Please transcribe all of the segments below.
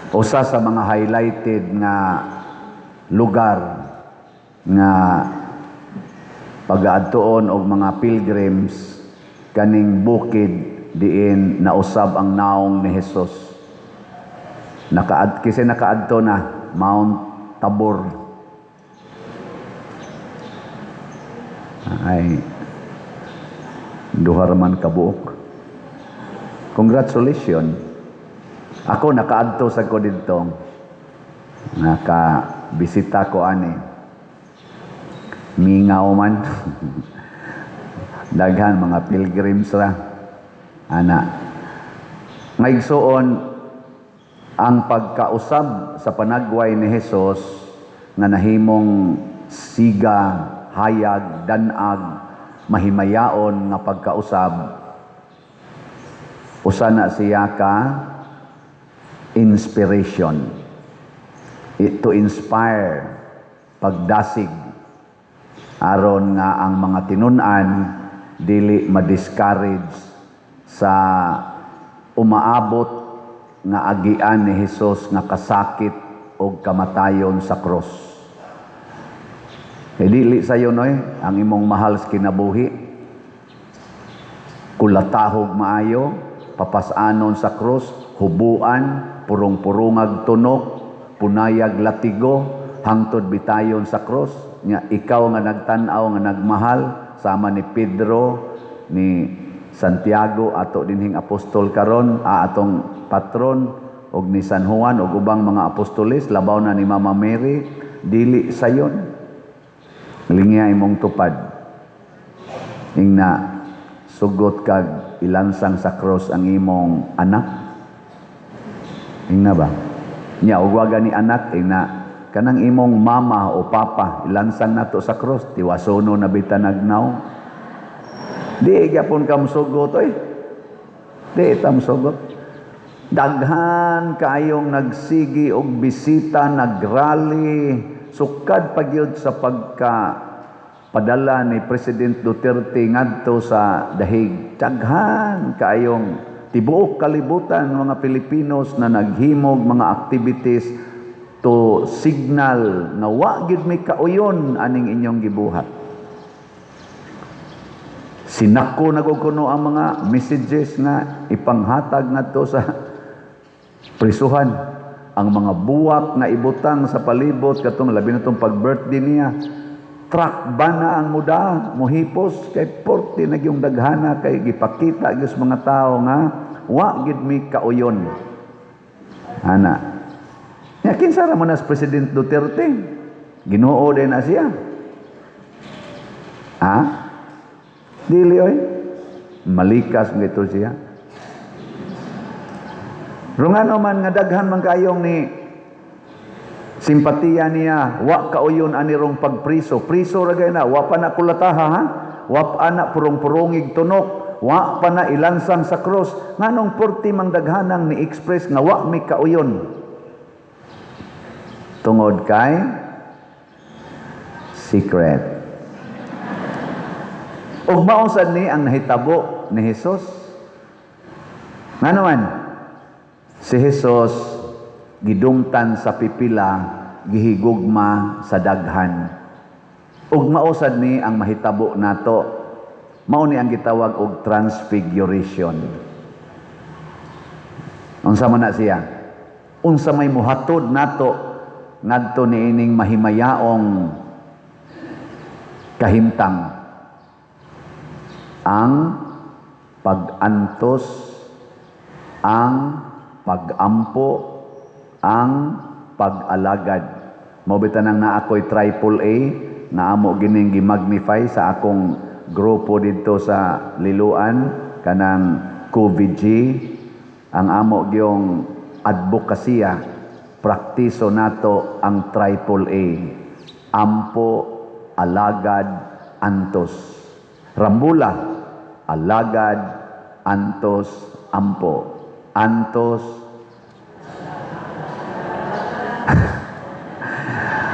Usa sa mga highlighted nga lugar nga pagaadtuon og mga pilgrims, kaning bukid diin nausab ang naong ni Jesus. Nakaad kasi nakaadto na Mount Tabor. Ay, duha ra man kabuok. Congratulations. Ako, nakaadto sa ko didto. Naka bisita ko ani. Mingaw man. Daghan mga pilgrims ra. Ana. Mga igsoon, ang pagkausab sa panagway ni Jesus nga nahimong siga, hayag, danag, mahimayaon nga pagkausab, usa na siya ka inspiration. To inspire, pagdasig aron nga ang mga tinun-an dili ma-discourage sa umaabot nga agian ni Hesus nga kasakit og kamatayon sa cross. E dili sayo noy ang imong mahal sa kinabuhi kulatahog maayo, papasanon sa cross, hubuan, purong-purungag tunok, punayag latigo, hangtod bitayon sa cross. Nya ikaw nga nagtan-aw, nga nagmahal sama ni Pedro, ni Santiago, ato dinhing apostol karon, atong patron, og ni San Juan ug ubang mga apostoles, labaw na ni Mama Mary, dili sayon. Lingya imong tupad. Ingna sugot kag ilansang sa cross ang imong anak. Ingna ba? Nya ug wa gani anak, ingna kanang imong mama o papa ilansang nato sa cross, tiwasono na bitan agnaw. Di gyapon ka mosugot oy. Di ta mosugot. Daghan kaayong nagsigi og bisita, nagrally, sukad pa gyud sa pagka padala ni President Duterte ngadto sa Dahig. Daghan kaayong tibuok kalibutan, mga Pilipinos na naghimog mga activities to signal nga wa gyud may kauyon aning inyong gibuhat. Sinako na kuno ang mga messages nga ipanghatag ngadto sa prisuhan. Ang mga buwak nga ibutang sa palibot katong labi na tong pag-birthday niya. Truck ba na ang muda mohipos kay porte na gyung daghana kay gipakita gyud sa mga tao nga wa gyud mi kauyon. Ana. Nya kinsa ra man as President Duterte? Ginoo din na siya. Ha? Dili oy. Malikas gito siya. Pero ngano man nga daghan man kayong ni simpatiya niya, wa kauyon anirong pagpriso. Priso ra gay na, wa pa na kulataha ha. Wa pa na purong-purongig tunok, wa pa na ilansang sa cross. Nganong porti mang daghanang ni express nga wa mi kauyon? Tungod kay secret. Ug mao sad ni ang nahitabo ni Hesus. Ngano man? Si Hesus gidumtan sa pipila, gihigugma sa daghan. Ug mao sad ni ang mahitabo nato. Mao ni ang gitawag og transfiguration. Unsa man na siya? Unsa may muhatod nato ngadto niining mahimayaong kahimtang? Ang pag-antos, ang pag-ampo, ang pag-alagad. Mao bitaw nang naa ko'y triple A nga amo gining gi-magnify sa akong grupo didto sa Liloan, kanang COVID-G. Ang amo gyung advokasya, praktiso nato ang triple A: ampo, alagad, antos. Rambula: alagad, antos, ampo, antos.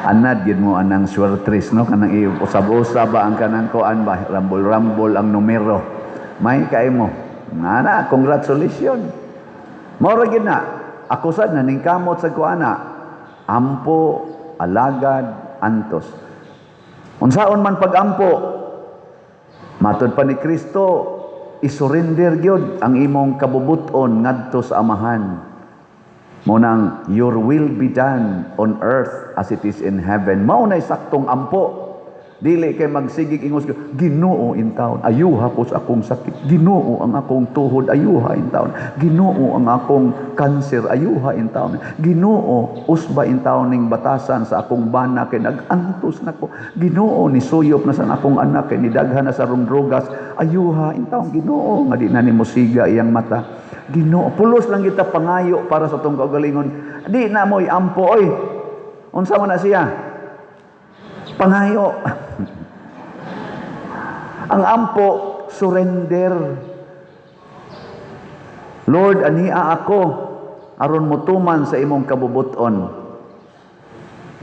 Anad gid mo anang swertres, no? Kanang usab-usab ba ang kanang kuan ba, rambol-rambol ang numero. May kay mo. Ana, congratulations. Mao ra gid na. Ako sad naningkamot sa kuana. Ampo, alagad, antos. Unsaon man pagampo? Matod pa ni Kristo, isurrender gyud ang imong kabubuton ngadto sa Amahan. Mao nang "Your will be done on earth as it is in heaven." Mao nay saktong ampo. Dili kay magsigig ingos, "Ginoo intawon, ayuha ko sa akong sakit. Ginoo, ang akong tuhod, ayuha intawon. Ginoo, ang akong kanser, ayuha intawon. Ginoo, usba intawon ning batasan sa akong bana kay nag-antos nako. Ginoo, nisuyop na sa akong anak kay nidaghan na sa rong drogas. Ayuha intawon, Ginoo, nga di na nimo siga iyang mata. Ginoo." Pulos lang kita pangayo para sa atong kaugalingon. Di na mo'y ampo oy. Unsa man na siya? Pangayo. Ang ampo, surrender. "Lord, ania ako aron motuman sa imong kabubuton."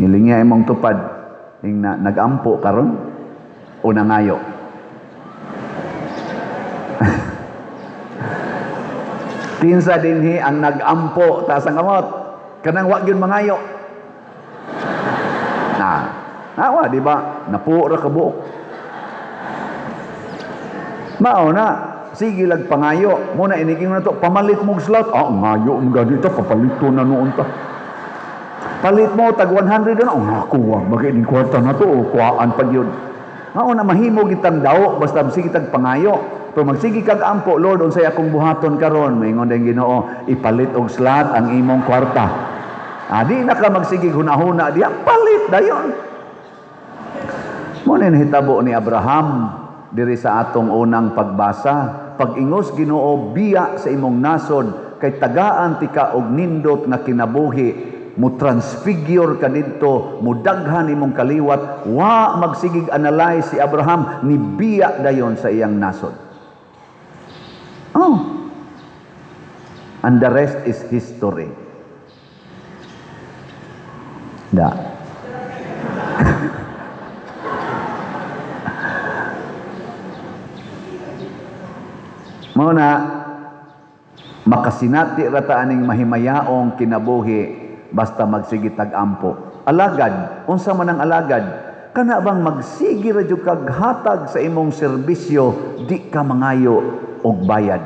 Nilingya imong tupad ing na, nag-ampo karon o nangayo? Kinsa dinhi ang nag-ampo? Taas ang kamot. Kanang wa gyud mangayo. Na, nawa, di ba? Napuo ra ka buok. Mao na, sige lag pangayo. Muna iniging na to, "Pamalit mong slot." "Ah, ngayo mo gani ta, papalito na noon ta." "Palit mo tag 100 na." "Oh, ako wa bagay ning kwarta na to, o kuhaan pag yun." Mao na mahimo gitang daw basta sige tag pangayo. Pero magsige kag ampo, "Lord, unsay akong buhaton karon?" Maingon din Ginoo, "Ipalit og slot ang imong kwarta." Ah, di na ka magsigig hunahuna diya, palit dayon. Mo na nahitabo ni Abraham diri sa atong unang pagbasa. Pag-ingos Ginoo, "Biya sa imong nasod kay tagaan tika og nindot nga kinabuhi, mo transfigure ka didto, mo daghan imong kaliwat." Wa magsigig analyze si Abraham, ni biya dayon sa iyang nasod. Oh. And the rest is history. Da. Mao na makasinati ra ta aning mahimayaong kinabuhi basta magsige tag ampo. Alagad, unsa man ang alagad? Kana bang magsige ra jud kag hatag sa imong serbisyo, di ka mangayo og bayad.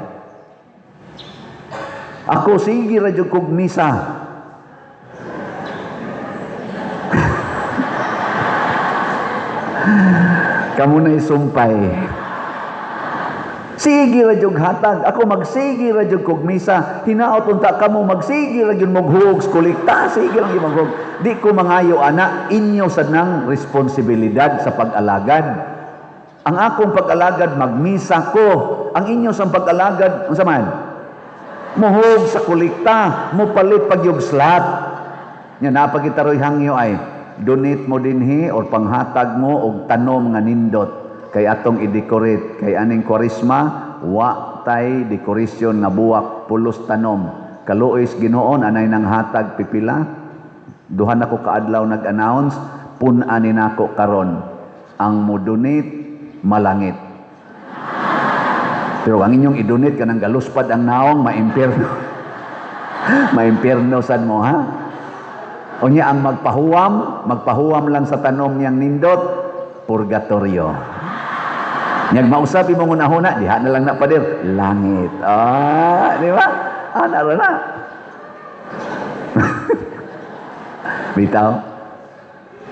Ako sige ra jud kog misa. Kamo na'y sumpay. Sige ra jud hatag. Ako magsige ra jud kog misa. Hinaot unta kamo magsige ra jud moghug kolekta, sige lang jud moghug. Di ko mangayo ana, inyo sad nang responsibilidad sa pag-alagad. Ang akong pag-alagad, magmisa ko. Ang inyo sa pag-alagad, unsa man? Muhog sa kolekta, mopalit pag yung slot. Nya napagitaroy hangyo ay donate mo dinhi or panghatag mo og tanom nga nindot kay atong i-decorate kay aning Kwaresma wa tay decoration nga buwak, pulos tanom. Kaluoy Ginoo, anay nang hatag pipila. Duha na ko kaadlaw nag-announce, pun-an ni nako karon. Ang mo-donate, malangit. Pero ang inyong i-donate kanang galuspad ang naong, maimpierno. Maimpierno sad mo, ha? Unya ang magpahuwam, magpahuwam lang sa tanom niyang nindot, purgatorio. Nyag mausap imong hunahuna, diha na lang na pader, langit. Ah, di ba? Ah, naro na. Bitaw.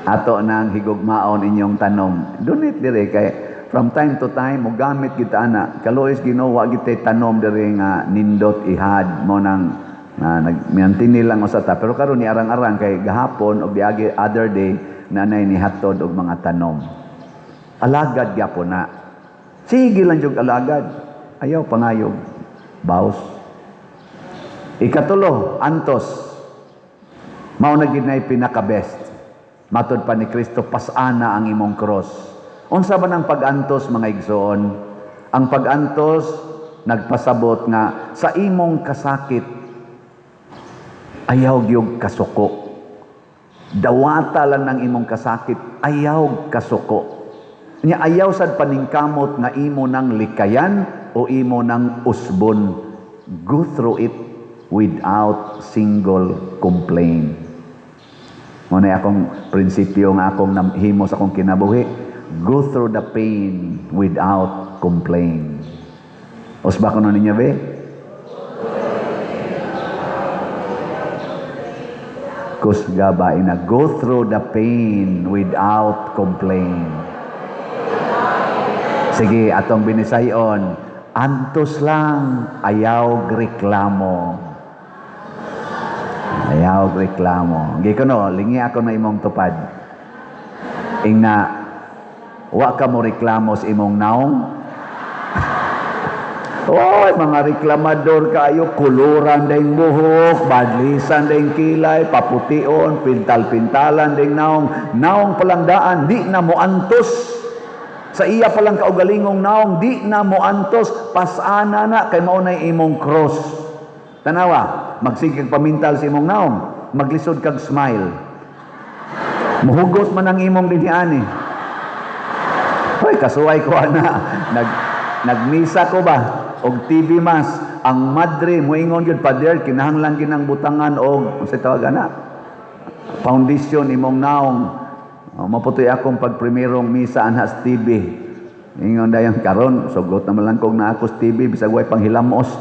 Ato nang higugmaon inyong tanom. Donate dire kay from time to time mo gamit kita ana. Kaluoy Ginoo, wa gitay tanom dire nga nindot ihad mo nang na nagmiantini lang usa ta. Pero karon ni arang-arang kay gahapon og diagi other day nanay ni hatod og mga tanom. Alagad gyapon na. Sige lang jud alagad. Ayaw pangayog. Baos. Ikatulo, antos. Mao na gid nay pinaka-best. Matod pa ni Kristo, pasana ang imong cross. Unsa ba nang pag-antos, mga igsoon? Ang pag-antos nagpasabot nga sa imong kasakit ayaw gyud kasuko. Dawata lang ng imong kasakit, ayaw kasuko. Nya ayaw sad paningkamot nga imo nang likayan o imo nang usbon. Go through it. without single complaint. Mao na akong prinsipyo nga akong himo sa akong kinabuhi. Go through the pain without complaint. Usba ko ninyo, be? Kusga ba ina? Go through the pain without complaint. Sige, atong binisayon. Antos lang, ayaw reklamo. Ayaw reklamo. Gi kuno, lingi ako na imong tupad. Ingna, wa ka mo reklamo sa imong naong? Oy, mga reklamador kayo, kuluran ding buhok, badlisan ding kilay, papution, pintal-pintalan ding naong. Naong palang daan, di na mo antos. Sa iya palang kaugalingong naong, di na mo antos, pasana na, kay mao nay imong cross. Tanawa, magsigig pamintal sa imong naong, maglisod kag smile. Muhugot man ang imong dinhiani. Hoy, kasuway ko ana. Nagmisa ko ba? Og TV Mass, ang madre moingon gyud, "Father, kinahanglan ginang butangan og unsay tawag ana? Foundation imong naong." Oh, maputoy akong pagprimerong misa anha sa TV. Ingon dayon karon, sugot naman lang kog naa ko sa TV bisag way panghilamos.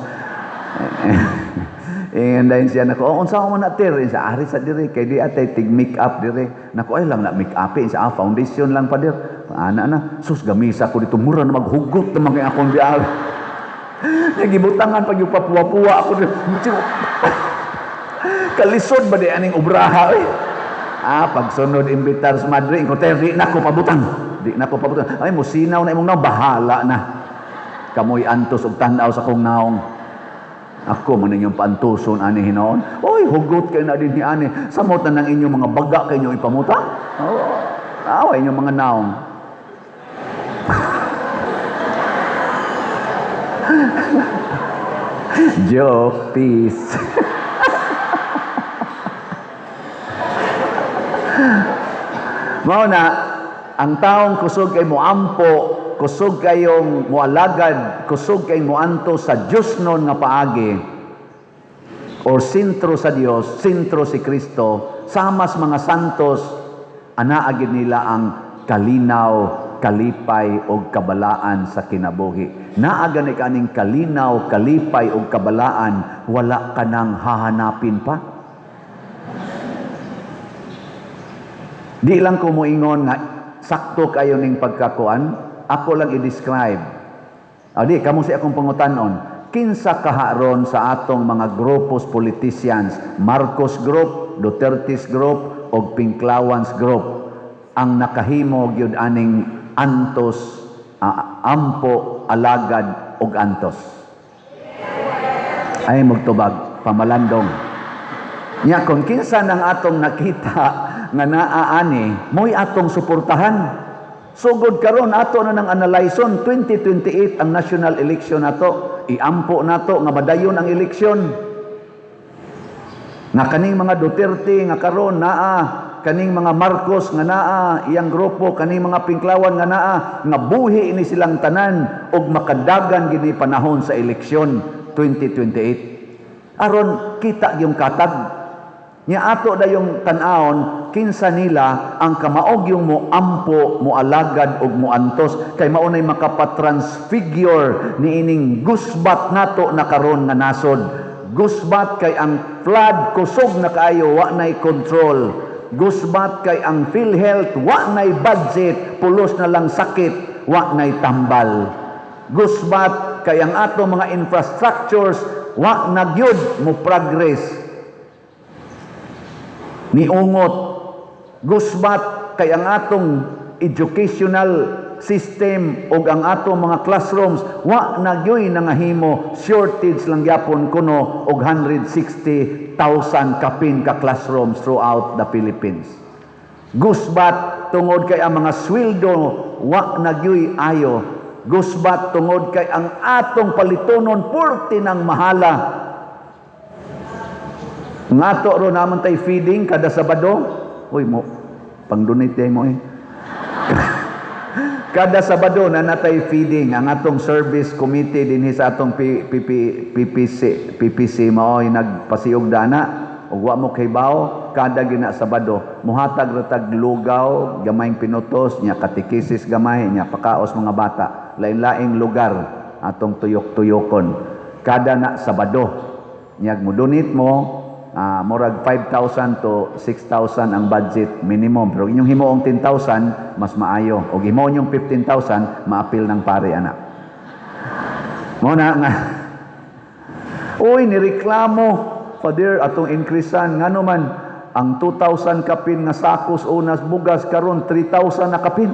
Ingon dayon siya nako, "Oh, unsa man na, Ter?" Sa ari sa dire kay di atay tig make up dire. Nako, ay lang na make up sa foundation lang, Father. Ana na, sus, gamisa ko dito mura na maghugot naman kay akong bial. Nagibutangan pag yung papuwa-puwa ako. Kalisod ba di aning obraha eh? Ah, pagsunod imbitar sa madre, ko, "Ter, di na ko pabutang. Di na ko pabutang." "Ay, musinaw na imong naong." "Bahala na. Kamoy antos og tan-aw sa kong naong. Ako man inyong paantuson ani hinoon. Oy, hugot kayo na din ni ani. Samot na ng inyong mga baga kay inyong ipamuta. Oh, away inyong mga naong." Joke, peace. Mao na, ang taong kusog kay moampo, kusog kayong moalagad, kusog kay moanto sa Dios non nga paagi, or sentro sa Dios, sentro si Kristo, samas mga santos, anaa gid nila ang kalinaw, kalipay og kabalaan sa kinabuhi. Naa gani kaning kalinaw, kalipay og kabalaan, wala ka nang hahanapin pa. Di lang ko moingon nga sakto kayo ning pagkakuan, ako lang i-describe. O di, kamo si akong pangutanon, kinsa kaharon sa atong mga grupos politicians, Marcos Group, Duterte's Group, og Pinklawans Group, ang nakahimo gyud aning antos, ampo, alagad, og antos? Ay magtubag, pamalandong. Nya kung kinsa nang atong nakita nga naaani, mo'y atong suportahan. Sugod karon ato na nang analyson 2028 ang national election nato. Iampo nato nga madayon ang eleksyon. Nga kaning mga Duterte nga karon naa, kaning mga Marcos nga naa, iyang grupo, kaning mga Pinklawan nga naa, nga buhi ini silang tanan og makadagan gini panahon sa eleksyon 2028. Aron kita yung katag. Nya ato dayong tan-awon kinsa nila ang kamaog yung moampo, moalagad ug moantos kay mao nay makapatransfigure niining gusbat nato na karon nga nasod. Gusbat kay ang flood kusog na kaayo, wa nay control. Gusbat kay ang PhilHealth wa nay budget, pulos na lang sakit, wa nay tambal. Gusbat kay ang ato mga infrastructures wa na gyud mo progress. Niungot. Gusbat kay ang atong educational system ug ang atong mga classrooms wa na gyoy nangahimo, shortage lang gyapon kuno og 160,000 kapin ka classrooms throughout the Philippines. Gusbat tungod kay ang mga sweldo wa na gyoy ayo. Gusbat tungod kay ang atong palitonon purti ng mahala. Ngato ro naman tay feeding kada Sabado. Uy mo, pang-donate day mo eh. Kada Sabado na natay feeding ang atong service committee dinhi sa atong P, PP, PPC PPC mao'y nagpasiog dana. Ug wa mo kahibaw, kada gina Sabado muhatag ra tag lugaw, gamayng pinutos nya, katikisis gamay nya, pakaos mga bata, lain-laing lugar atong tuyok-tuyokon kada na Sabado. Nyag mo donate mo, murag 5,000 to 6,000 ang budget minimum, pero inyong himuong 10,000 mas maayo, og himuon yung 15,000, maapil ng pare ana mo na nga. Uy, nireklamo, "Father, atong increasean, ngano man ang 2,000 kapin nga sakos unas bugas, karon 3,000 na kapin?"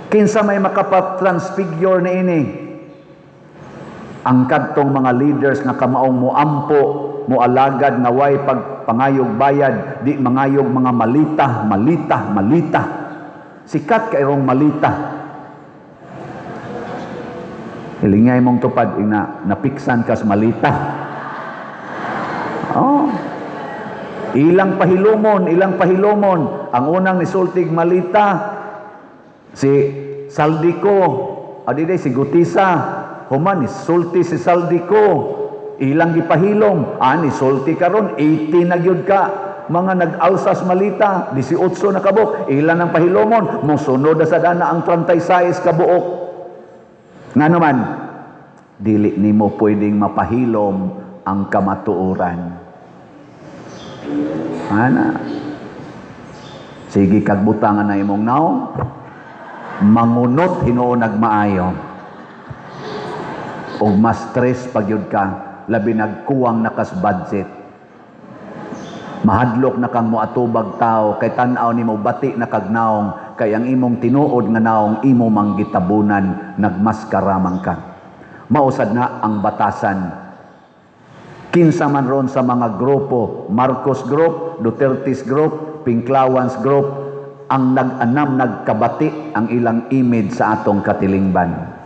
Kinsa may makapatransfigure ni ini? Ang kadtong mga leaders nga kamaong moampo, moalagad nga way pagpangayog bayad, di mangayog mga malita, malita, malita. Sikat kayrong malita. Hilingay mong tupad, ina, napiksan kas malita. Oh. Ilang pahilumon, ilang pahilumon. Ang unang nisultig malita, si Zaldy Co, adi si Guteza, human nisulti si Zaldy Co, ilang gipahilom, nisulti karon 80 na gyud ka mga nag-alsas malita, 18 na kabuok, ilan ang pahilomon, mosunod na sa dana ang 36 kabuok. Ngano man, dili nimo pwedeng mapahilom ang kamatuoran. Ana. Sige kag butangan na imong naong, mangunot hinuon nagmaayo. Og mas stress pag yun ka, labi nagkuwang nakas budget. Mahadlok na kang moatubag tao kay tan-aw nimo bati na kag naong, kay ang imong tinuod nga naong imo mang gitabunan, nagmaskara man ka. Mausad na ang batasan. Kinsa man ron sa mga grupo, Marcos Group, Duterte's Group, Pinklawans Group, ang nag-anam nagkabati ang ilang image sa atong katilingban.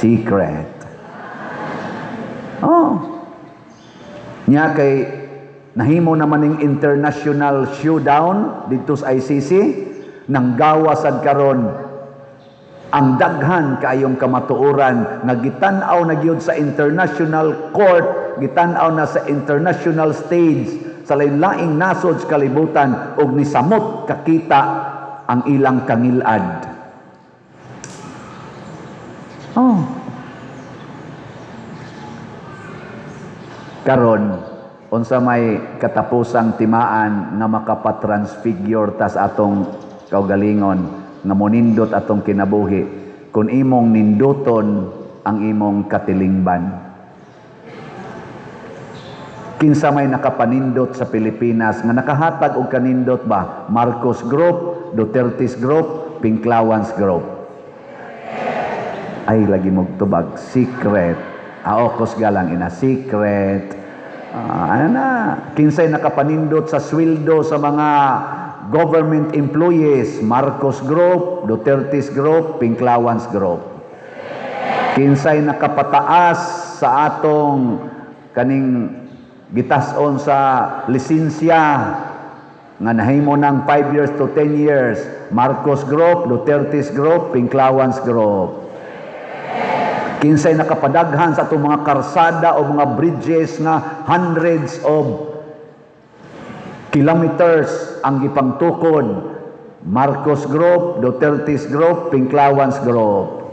Secret. Oh. Nya kay nahimo naman ning international showdown didto sa ICC, nang gawa sad karon ang daghan kaayong kamatuoran nga gitan-aw na gyud sa international court, gitan-aw na sa international stage sa lain-laing nasod sa kalibutan og nisamot kakita ang ilang kangilad. Oh. Karon unsa may katapusang timaan nga makapatransfigure tas atong kaugalingon nga monindot atong kinabuhi kun imong ninduton ang imong katilingban? Kinsa may nakapanindot sa Pilipinas nga nakahatag og kanindot ba? Marcos Group, Duterte's Group, Pinklawans Group. Ay, lagi mo tubag, secret. Aokos galang ina, secret. Ano na? Kinsay nakapanindot sa sweldo sa mga government employees? Marcos Group, Duterte's Group, Pinklawans Group. Kinsay nakapataas sa atong kaning gitason sa lisensya nga nahimo ng 5 years to 10 years? Marcos Group, Duterte's Group, Pinklawans Group. Kinsay nakapadaghan sa atong mga karsada o mga bridges nga hundreds of kilometers ang gipangtukod? Marcos Group, Duterte's Group, Pinklawans Group.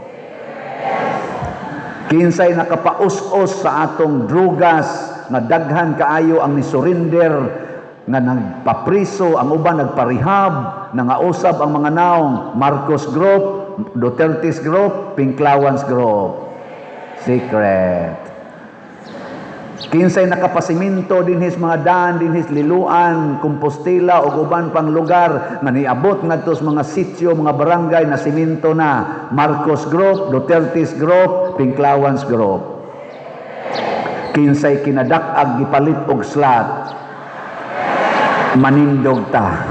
Kinsay nakapaus-os sa atong drugas nga daghan kaayo ang nisurrender, nga nagpapriso, ang uban nagparehab, nangausab ang mga naong? Marcos Group, Duterte's Group, Pinklawans Group. Secret. Kinsay nakapasiminto dinhis mga daan dinhis Liloan, Compostela ug uban pang lugar nga niabot ngadto sa mga sityo, mga barangay na simento na? Marcos Group, Duterte's Group, Pinklawans Group. Kinsay kinadak-ag gipalit og slot? Manindog ta.